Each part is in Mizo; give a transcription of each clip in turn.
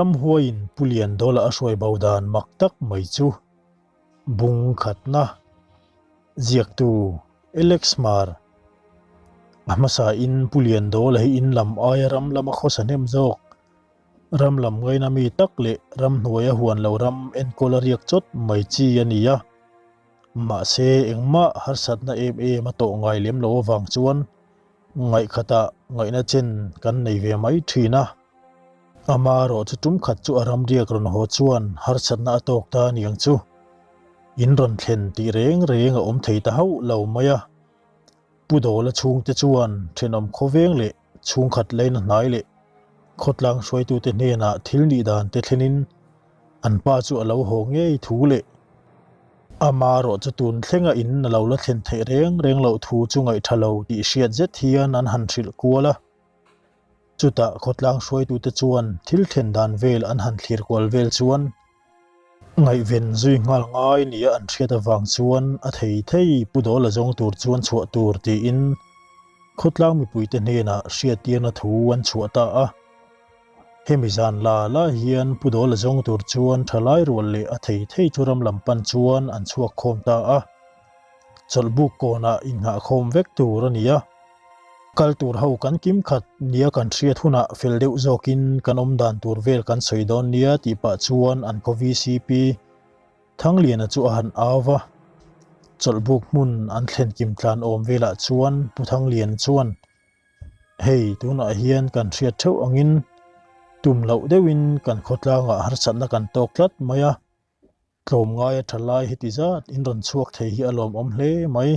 Ramhuaiin Pu Liandawla a hruai bo dan mak tak mai chu bung khatna ziaktu Alex Hmar a hmasain Pu Liandawla hi in lam aia ram lama khawsa hnem zawk ram lam ngaina mi tak leh ramhnuaia huan lo ram enkawl a riak chawt mai chi a ni a. Mahse engmah harsatna em em a tawh ngai lem lo avang chuan Ngaihkhatah ngaihna chen kan nei ve mai thin a. Amaherawh chu tum khat chu a ramriak rawn haw chuan harsatna a tawk ta aniang chu. In rawn thlen tih reng reng a awm thei ta hauh lo mai a. Pu Dawla chhungte chuan thenawm khawveng leh chhungkhat leina hnai leh khawtlang hruaitute hnenah thil nih dan te thlenin An pa chu a lo haw ngei thu leh amaherawh chu tun thlenga in a lo la thlen theih reng reng loh thu chu ngaihtha lo tih hriat zet hian an han hrilh kual a. Chutah khawtlang hruaitute chuan thil thlen dan vel an han thlir kual vel chuan ngaihven zui nghal ngai nia an hriat avang chuan a thei thei Pu Dawla zawng tur chuan chhuah tur tiin khawtlang mipuite hnenah hriattirna thu an chhuah ta a. Hemi zan la la hian Pu Dawla zawng tur chuan thalai rual leh a thei thei chu ram lam pan chuan an chhuak khawm ta a. Chawlhbuk kawnah innghah khawm vek tur a ni a. Kal tur ho kan kim khat nia kan hriat hunah fel deuh zawkin kan awm dan tur vel kan sawi dawn nia tih pah chuan an khaw VCP Thangliana chu a han au va. Chawlhbuk hmun an thlen kim tlan awm velah chuan Pu Thangliana chuan Hei, tunah hian kan hriat theuh angin tum loh deuhin kan khawtlangah harsatna kan tawk tlat mai a, tlawmngaia tha lai heti zat in rawn chhuak thei hi a lawmawm hle mai.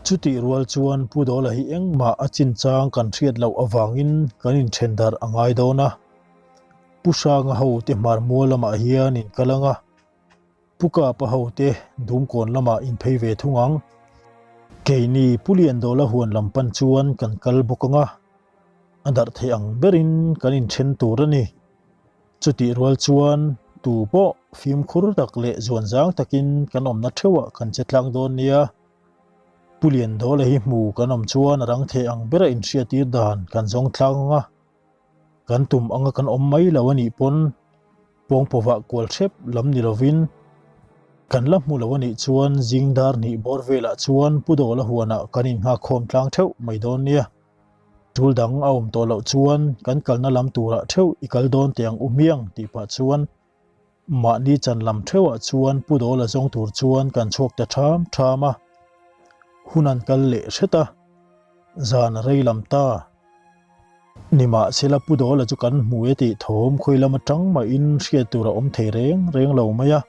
Chutih rual chuan Pu Dawla hi engmah a chinchang kan hriat loh avangin kan inthen darh a ngai dawn a, Pu Hranga hote hmarmual lamah hian in kal ang a, Pu Kapa hote Dumkawn lamah in phei ve thung ang. Keini Pu Liandawla huan lam pan chuan kan kal bawk ang a, a darh theih ang berin kan inthen tur a ni. Chutih rual chuan tu pawh fimkhur tak leh zuanzang takin kan awmna theuhah kan che tlang dawn nia. Pu Liandawla hi hmu kan awm chuan a rang theih ang bera inhriattir dan kan zawng tlang ang a. Kan tum anga kan awm mai lo a nih pawn pawngpawvah kual hrep lam ni lovin kan la hmu lo a nih chuan zing dar hnih bawr velah chuan Pu Dawla huanah kan innghak khawm tlang theuh mai dawn nia. Tul dang a awm tawh loh chuan kan kalna lam turah theuh i kal dawn teh ang u hmiang tih pah chuan Mahni chan lam theuhah chuan Pu Dawla zawng tur chuan kan chhuak ta ṭham ṭham a, hun an kal leh hret a, zan a rei lam ta. Nimahsela Pu Dawla chu kan hmu e tih thawm khawi lam aṭang mahin hriat tur a awm thei reng reng lo mai a,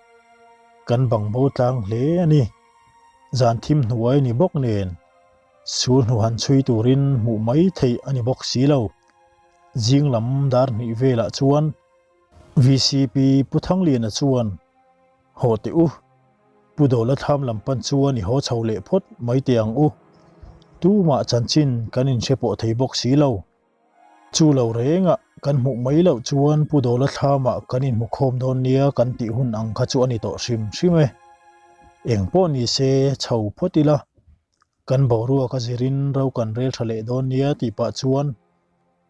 kan bang bo tlang hle a ni. Zan thim hnuai ni bawk nen sul hnu han chhui turin hmuh mai theih a ni bawk si lo. Zing lam dar hnih velah chuan VCP Pu Thangliana chuan, Haw teh u, Pu Dawla thlam lam pan chuan i haw chho leh phawt mai teh ang u. Tumah chanchin kan inhre pawh thei bawk si lo. Chu lo rengah kan hmuh mai loh chuan Pu Dawla thlamah kan inhmu khawm dawn nia kan tih hun ang kha chu a ni tawh hrim hrim e. Eng pawh ni se chho phawt ila, kan boruak a zirin ro kan rel tha leh dawn nia tih pah chuan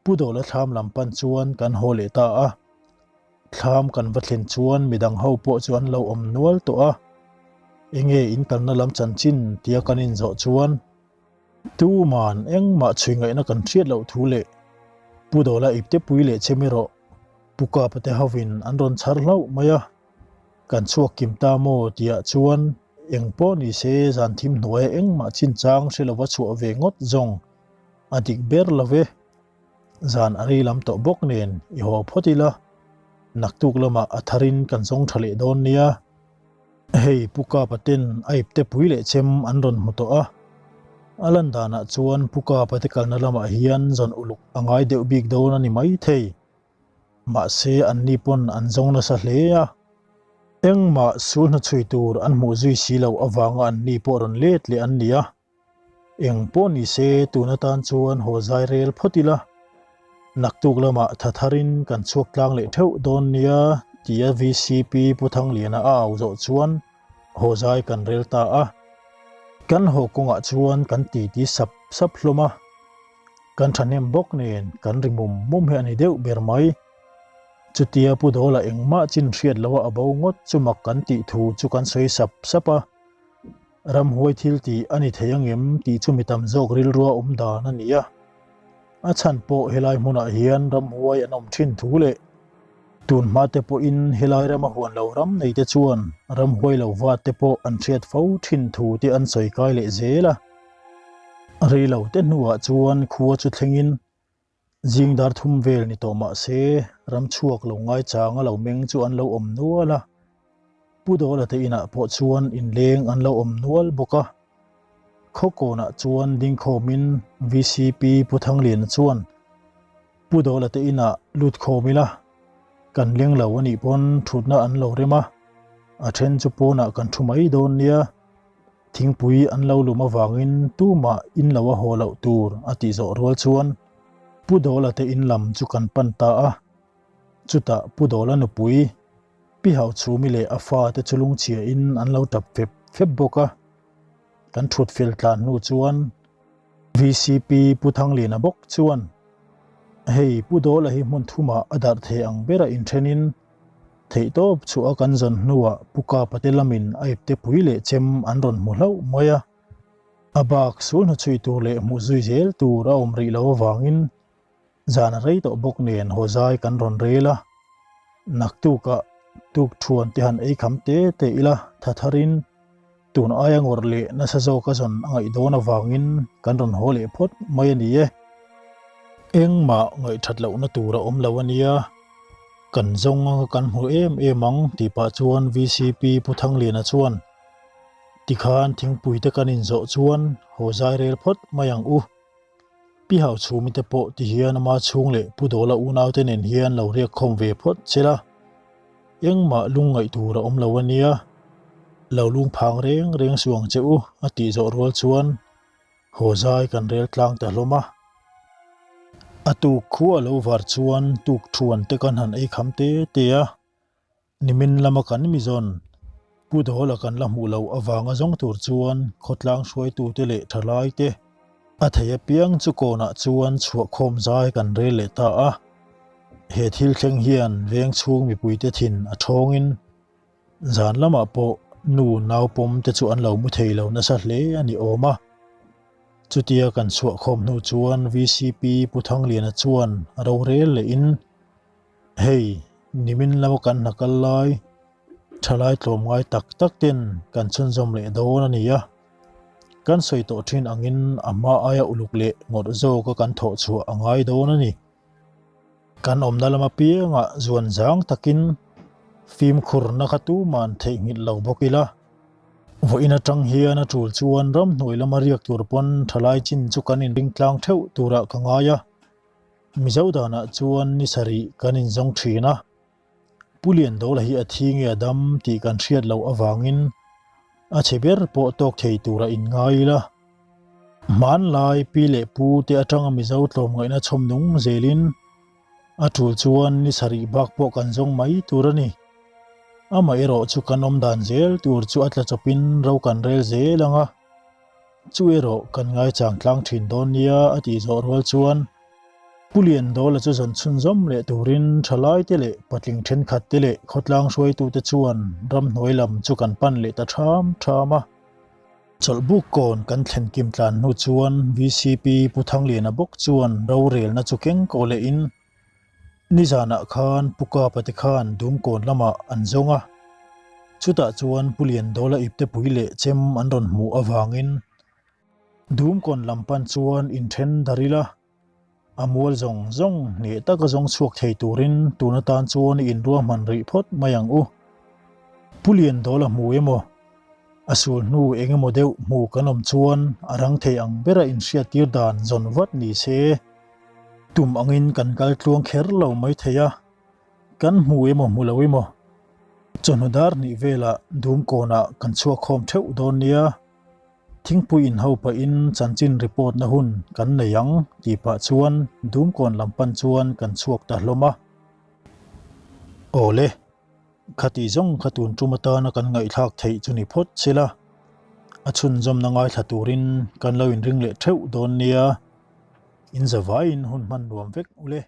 Pu Dawla thlam lam pan chuan kan haw leh ta a, thlam kan va thlen chuan midang ho pawh chu an lo awm nual tawh a, enge in kalna lam chanchin tia kan inzawh chuan tuman engmah chhui ngaihna kan hriat loh thu leh Pu Dawla iptepui leh chem erawh Pu Kapa te hovin an rawn chhar hlauh mai a, kan chhuak kim ta maw tihah chuan eng pawh ni se zan thim hnuaia engmah chinchang hre lova chhuah ve ngawt zawng A dik ber lo ve. Zan a rei lam tawh bawk nen i haw phawt ila, naktuk lamah a tharin kan zawng tha leh dawn nia. Hei Pu Kapa ten a ipte pui leh chem an rawn hmu tawh a, a lan danah chuan Pu Kapa te kalna lamah hian zawn uluk a ngai deuh bik dawn a ni maithei. Mahse anni pawn an zawng nasa hle a, engmah sul hnuchhui tur an hmuh zui si loh avanga anni pawh rawn let leh an ni a. Eng pawh ni se tun atan chuan haw zai rel phawt ila, naktuk lamah tha tharin kan chhuak tlang leh theuh dawn nia tia VCP Pu Thangliana a au zawh chuan haw zai kan rel ta a. Kan haw kawngah chuan kan titi sap sap hlawm a, kan thahnem bawk nen kan ri mum mum hi a ni deuh ber mai. Chutia Pu Dawla engmah chin hriat loha a bo ngawt chu mak kan tih thu chu kan sawi sap sap a. Ramhuai thil tih a ni thei angem tih chu mi tam zawk rilrua awm dan a ni a. A chhan pawh helai hmunah hian ramhuai an awm thin thu leh tun hma te pawhin helai rama huan lo ram nei te chuan ramhuai lo vat te pawh an hriat fo thin thu te an sawi kai leh zel a. Rei lo te hnuah chuan khua chu thlengin Zing dar thum vel ni tawh mah se, ram chhuak lo ngaichang a lo meng chu an lo awm nual a. Pu Dawla te inah pawh chuan inleng an lo awm nual bawk a. Khawkawnah chuan dingkhawmin VCP Pu Thangliana chuan, Pu Dawla te inah lut khawm ila, kan leng lo a nih pawn thutna an lo rem a, a then chu pawnah kan thu mai dawn nia. Thingpui an lo lum avangin tumah in lo a haw loh tur a tih zawh rual chuan Pu Dawla te in lam chu kan pan ta a. Chutah Pu Dawla nupui Pi Hauchhumi leh a fate chu lungchhia in an lo tap fep fep bawk a. Kan thut fel tlan hnu chuan VCP Pu Thangliana bawk chuan hei Pu Dawla hi hmun thumah a darh thei ang bera inthenin Theihtawp chhuah a kan zawn hnuah Pu Kapa te lamin a ipte pui leh chem an rawn hmu hlauh mai a. A bak sul hnuchhui tur leh hmuh zui zel tur a awm rih lo avangin zan a rei tawh bawk nen haw zai kan rawn rel a. Naktukah tuk thuan te han ei kham te te ila tha tharin Tun aia ngawrh leh nasa zawk a zawn a ngaih dawn avangin kan rawn haw leh phawt mai a ni e. Engmah ngaihthat lohna tur a awm lo a nia, kan zawng anga kan hmu em em ang tih pah chuan VCP Pu Thangliana chuan tikhan thingpui te kan inzawh chuan haw zai rel phawt mai ang u. Pi Hauchhumi te pawh ti hian ama chhung leh Pu Dawla unaute nen hian lo riak khawm ve phawt che la. Engmah lung ngaih tur a awm lo a nia, lo lung phang reng reng suh ang che u a tih zawh rual chuan haw zai kan rel tlang ta hlawm a. A tuk khua lo var chuan tuk thuan te kan han ei kham te te a. Nimin lama kan mi zawn Pu Dawla kan la hmuh loh avanga zawng tur chuan khawtlang hruaitute leh thalaite a thei apiang chu kawnah chuan chhuahkhawm zai kan rel leh ta a. He thil thleng hian veng chhung mipuite thin a thawngin zan lamah pawh nu naupawm te chu an lo mu thei lo nasa hle a ni awm a. Chutia kan chhuahkhawm hnu chuan VCP Pu Thangliana chuan rorel lehin, Hei, nimin lama kan hna kal lai, thalai tlawmngai tak tak ten kan chhunzawm leh dawn a ni a. Kan sawi tawh thin angin a hma aia uluk leh ngawrh zawka kan thawh chhuah a ngai dawn a ni. Kan awmna lam apiangah zuan zang takin fimkhurna kha tuman theihnghilh lo bawk ila. Vawiin atang hian a tul chuan ramhnuai lama riak tur pawn thalai chin chu kan inring tlang theuh turah ka ngai a. Mizo danah chuan ni sarih kan inzawng thin a, Pu Liandawla hi a thi nge a dam tih kan hriat loh avangin a chhe ber pawh tawk thei tura inngai ila. Hmanlai pi leh pu te atanga Mizo tlawmngaihna chhawm nung zelin a tul chuan ni sarih bak pawh kan zawng mai tur a ni. Amaherawh chu kan awm dan zel tur chu a tla chawpin ro kan rel zel ang a. Chu erawh kan ngaichang tlang thin dawn nia a tih zawh rual chuan Pu Liandawla chu zawn chhunzawm leh turin thalaite leh patling thenkhatte leh khawtlang hruaitute chuan ramhnuai lam chu kan pan leh ta tham tham a. Chawlhbuk kawn kan thlen kim tlan hnu chuan VCP Pu Thangliana bawk chuan rorelna chu keng kawh lehin Nizanah khan Pu Kapa te khan Dumkawn lamah an zawng a, chutah chuan Pu Liandawla iptepui leh chem an rawn hmuh avangin Dumkawn lam pan chuan inthen dar ila, a mual zawng zawng hneh taka zawng chhuak thei turin tun atan chuan i inruahman rih phawt mai ang u. Pu Liandawla hmu emaw, a sul hnu eng emaw deuh hmu kan awm chuan a rang thei ang bera inhriattir dan zawn vat ni se. Tum angin kan kal tluang kher lo mai thei a, kan hmu emaw hmu lo emaw chawhnu dar hnih velah Dumkawnah kan chhuak khawm theuh dawn nia, thingpui inho pahin chanchin report na hun kan nei ang tih pah chuan Dumkawn lam pan chuan kan chhuak ta hlawm a. Awle. Khati zawng kha tun tum atana kan ngaihthlak theih chu ni phawt sela, a chhunzawmna ngaithla turin kan lo inring leh theuh dawn nia, in zavaiin hun hman nuam vek ule.